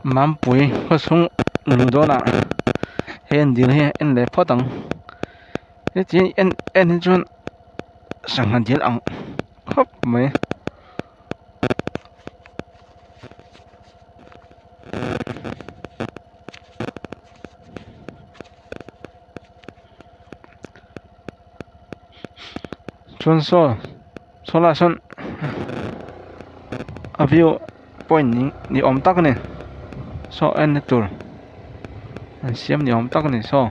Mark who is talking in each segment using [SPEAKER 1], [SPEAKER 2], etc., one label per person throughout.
[SPEAKER 1] Mampui khaw chhung luh dawnah he an dil hi en leh phawt ang hetiang en en hi chuan sangha dil ang khawp mai. Chuan saw saw lai sawn a view point ni awm tak a ni saw en na tur an siam ni awm tak a ni saw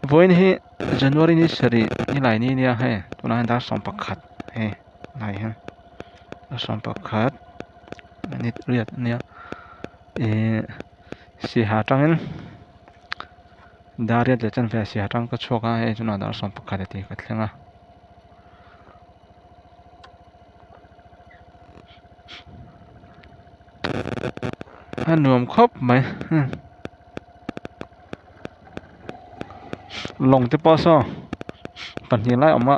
[SPEAKER 1] vawiin hi January ni sarih ni lai ni ania hei tunah hian dar 11 hei lai hian dar 11 minute riat ania ihh saiha atangin. Dar riat leh chanve a siar tang ka chhuak a hei chunah dar 11 a tih ka thleng a. A nuam khawp mai lawng te pawh saw pahnih lai a awm a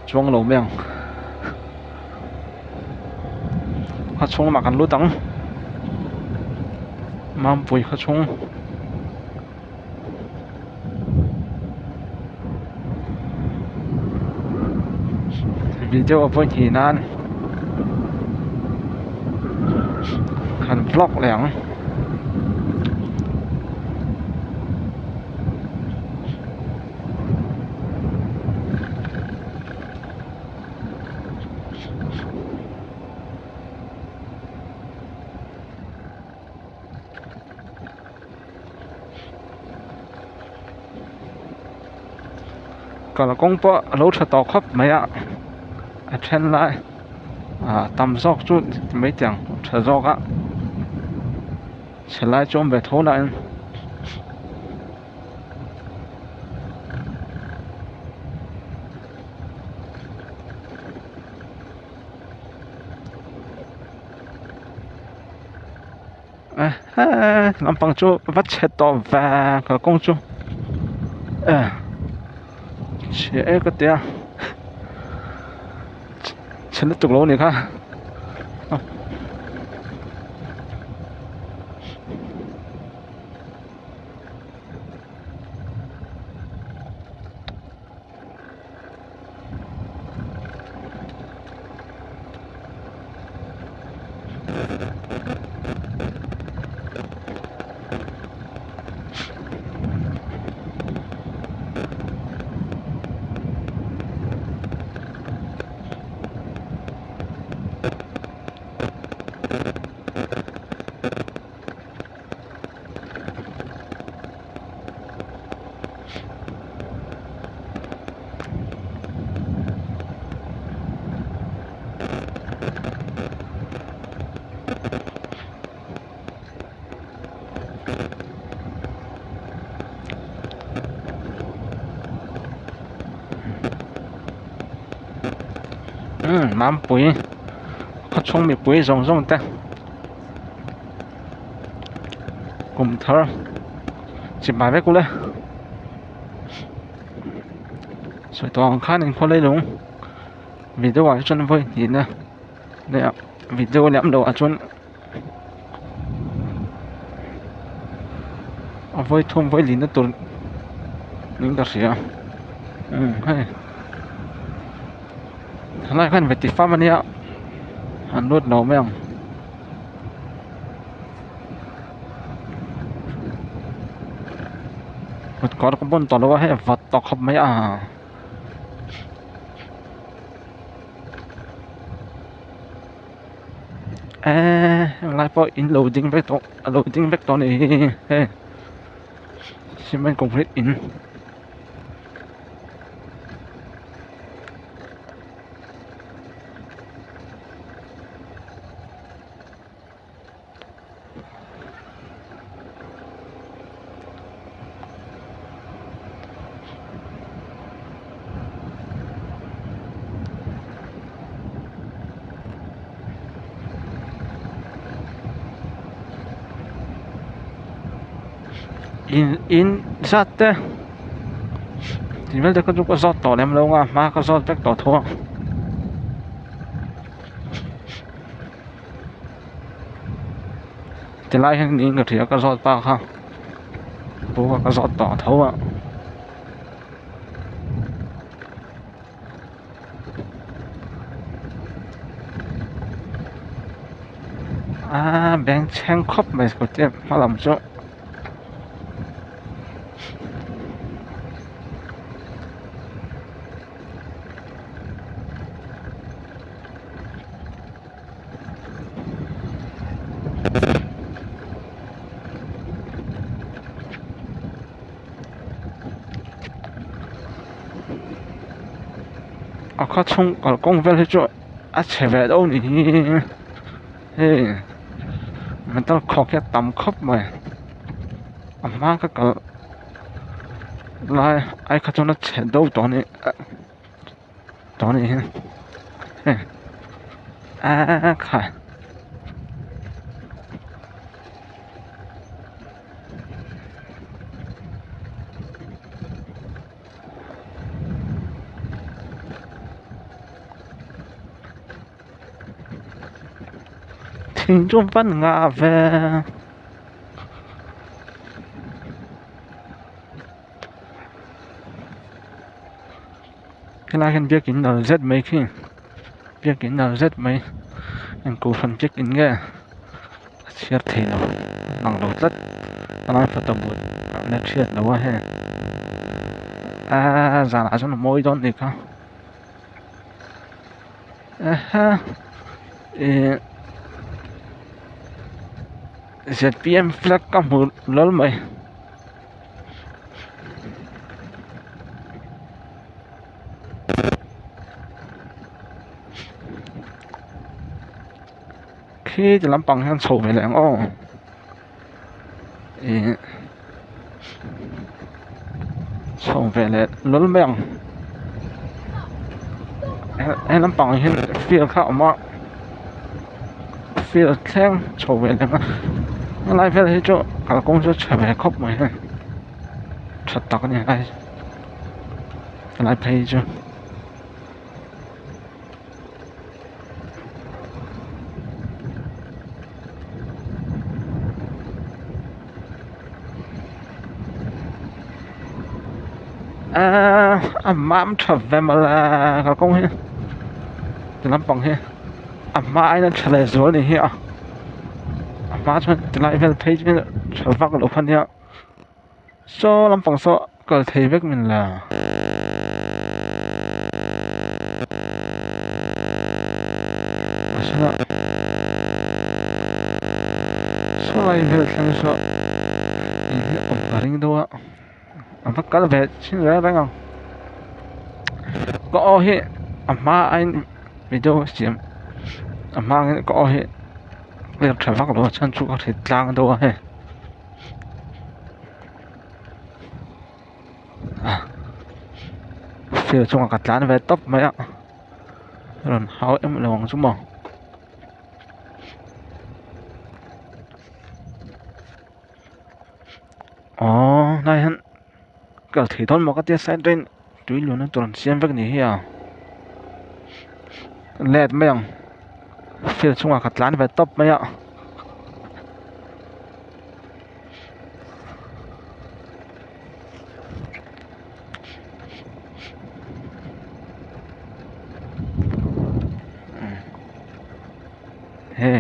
[SPEAKER 1] chuang lo mai ang a chhung lamah kan lut ang mampui khaw chhung video a vawi hnih nan kan vlog leh ang. Kalkawng pawh a lo tha tawh khawp mai a a then lai ah tam zawk chu mai tiang tha zawk a chhe lai chu awm ve tho lah in. Lampang chu va chhe tawh ve kalkawng chu eh chhe e ka tia chhe lutuk lo a ni kha. Umm mampui khaw chhung mipui zawng zawng te kum thar chibai vek ule sawi tawh ang khan in khawlai lung video ah hi chuan vawi hnih na leh video lem loh ah chuan a vawi thum vawi lih na tur niin ka hria umm hei helai khan veti fam ania an lut lo mai ang. Kut kawr ka bun tawh lo a hei a vat tawh khawp mai a. Eee helai pawh in lo ding vek tawh a lo ding vek tawh a ni hei cement concrete in. In in zat te tih vel te kha chu ka zawt tawh lem lo a hma ka zawt vek tawh tho a. Tilai hian niin ka hria ka zawt pa kha pu kha ka zawt tawh tho a. Aaa beng chheng khawp mai scooty hma lam chu. A khaw chhung kalkawng vel hi chu a chhe ve deuh a ni hi hei metal khawk hi a tam khawp mai a hma ka kal lai ai kha chuan a chhe deuh tawh a ni. Tawh anih hi hei aaa khai thing chu van ngah ve. Helai hian biakin nal zet mai khi biakin nal zet mai eng kohhran biakin nge a chhiar thei lo lang lo tlat a lai photo but a la hriat loh a hei aaa zanah chuan a mawi dawn a nih kha aha ihh Z P M flag ka hmu lawlh mai. Khi ti lampang hian chho ve leh ang aw ih chho ve leh lawl mai ang he lampang ah hian field kha a awm a field thleng chho ve leh ang a helai vel hi chu kalkawng chu a chhe ve khawp mai hei tha tak a ni helai helai phei hi chu. Aaa a mam tha ve mawle kalkawng hi ti lampang hi a hma aiin a tha leh zual a ni hi a a hma chuan tilai vel phei chu tha vak loh kha nia saw lampang saw kal thei vek min la. Saw lai vel thleng saw in hi awm ka ring deuh a. A va kal ve chin reng reng ang ka aw hi a hma aiin video siam a hma angin ka aw hi clear tha vak lo a chhan chu ka hre tlang deuh a hei a field chungah ka tlan ve tawp mai a rawn hau em lo ang chu maw. Aww hnai hian kal thei dawn maw ka tia side drain tui luan na tur an siam vek ni hi a let mai ang field chhungah ka tlan ve tawp mai a. He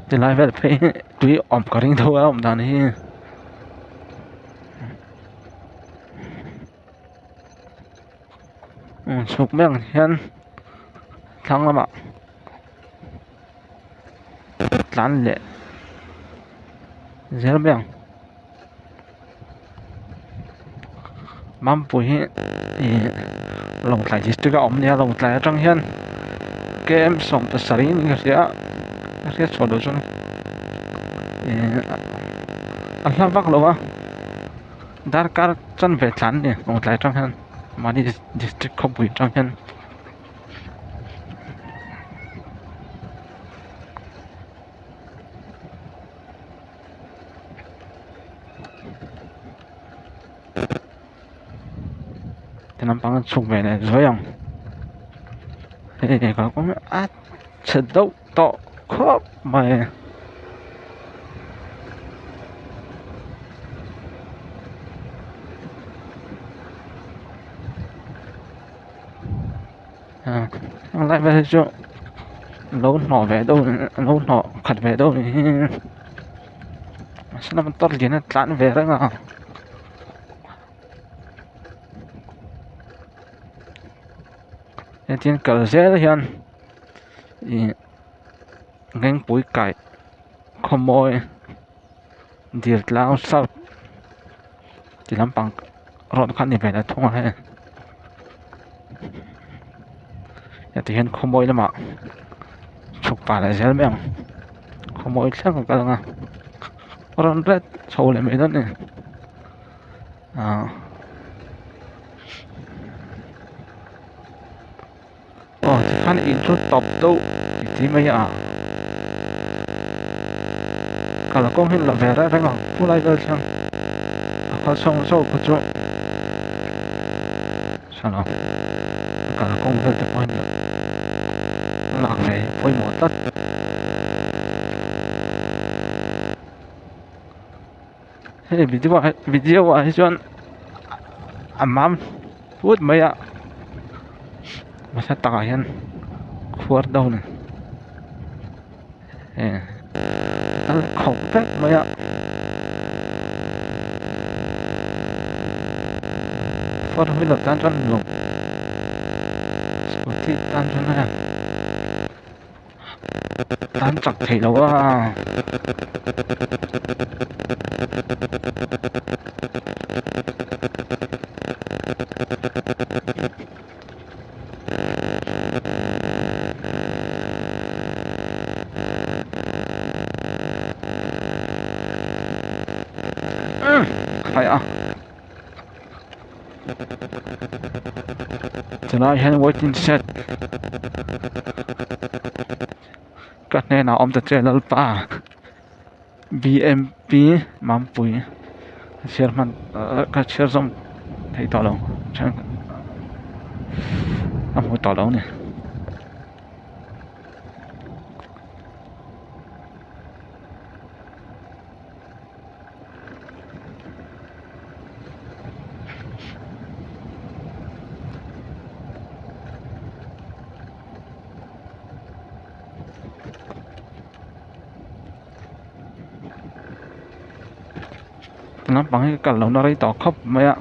[SPEAKER 1] tilai vel phei hi tui awm ka ring deuh a awm dan hi. Chhuk mai ang hian thlang lamah tlan leh zel mai ang. Mampui hi ih Lawngtlai district a awm nia Lawngtlai atang hian km 70 in ka hria a ka hriat chhuah loh chuan ih a hla vak lo a darkar chanve tlan a ni Lawngtlai atang hian mahni district khawpui atang hian. Ti lampang an chhuk ve leh zuai ang hei kalkawng hi a chhe deuh tawh khawp mai. Heng lai vel hi chu lo hnawh ve deuh lo hnawh khat ve deuh ni hi mahse motor lian a tlan ve reng a. Hetia kal zel hian ih Ngengpui kaih khawmawi dil tlang south ti lampang road kha a ni ve ta thung a hei heti hian khawmawi lamah chhuk pah leh zel mai ang khawmawi thleng a kal ang a rawn ret chho leh mai dawn a ni ahh. Aw tikhan in chu tawp deuh ti ti mai a kalkawng hi la ve reng reng ang khulai vel khian a kal chhawng zawk kha chu hre lo kalkawng vel te pawh hi lak ve hi pawimawh tlat. Hei video ah video ah hi chuan a mam phut mai a nasa takah hian khuar dawn a ni a kal khawk vek mai a four wheeler tan chuan nuam scooty tan chuan a tan chak theih loh a. Tunah hian waiting shed ka hnenah awm ta che Lalpa B_M_P Mampui ka chhiar hman ka chhiar zawm thei tawh lo ka hmu tawh lo a ni. Naupang hi kal lohna rei tawh khawp mai a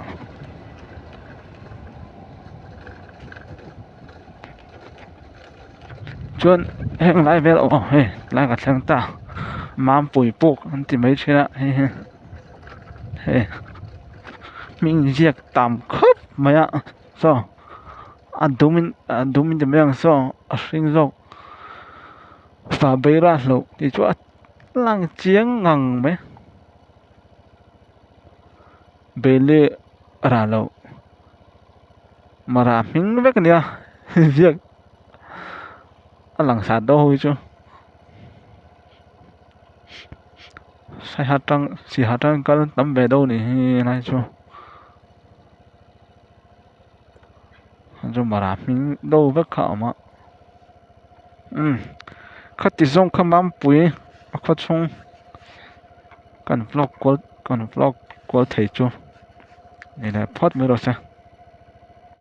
[SPEAKER 1] chuan heng lai vel aw hei lai ka thleng ta mampui puk an ti mai thin a hei hi hei hming ziak tam khawp mai a saw a dum in a dum in ti mai ang saw a hring zawk fa beira hlauh tih chu a lang chiang ngang mai bele rah loh. Mara hming vek a nia ziak a lang sat dawn ho hi chu saiha tang saiha tang kal tam ve deuh a nih hi helai chu chu mara hming deuh vek kha a awm a umm khati zawng kha mampui a khaw chhung kan vlog kual kan vlog kual thei chu ni leh phawt mai rawh se.